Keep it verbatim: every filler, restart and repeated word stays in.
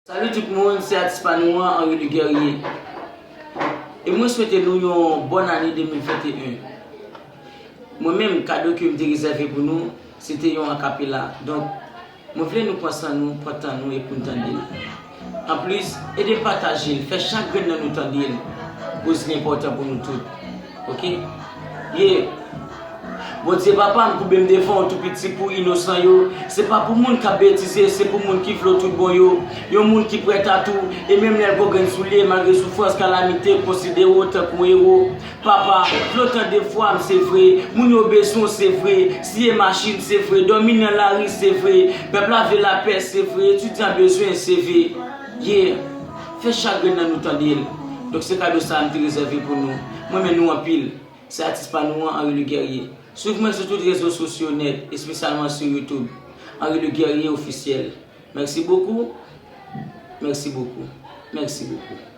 Salut tout moun, se atis pa nou an, Henri Le Guerrier. E mwen swete nou yon bòn ane de mil venteyen. Mwen menm, kado ke m te rezève pou nou, se te yon akapela. Donk, mwen vle nou pran san nou, pran tan nou e pou n tande l. Anplis, ede m pataje l, fè chak grenn nan nou tande l. Koz li enpòtan pou nou tout. Oke? Ye. Bondye papa m, koube m devan w tou piti pou inosan yo. Se pa pou moun k ap betize, se pou moun ki vle w tout bon yo. Yon moun ki prèt a tou, e menm lè l gwo grenn sou lye, malgre soufrans, kalamite, konsidere w tankou yon ewo. Papa, vle w tande vwa m, se vre. Moun yo bezwen w, se vre. Siye machin, se vre. Dòmi nan lari, se vre. Pèp la vle lapè, se vre. Etidyan bezwen, se vre. Yeah. Fè chak grenn nan nou tande l. Donk se kado sa a m te rezève pou nou. M renmen nou anpil. Se atis pa nou an, Henri Le Guerrier. Swiv mwen sou tout rezo sosyo nèt, espesyalman sou YouTube. Henri Le Guerrier Officiel. Merci beaucoup. Merci beaucoup. Merci beaucoup.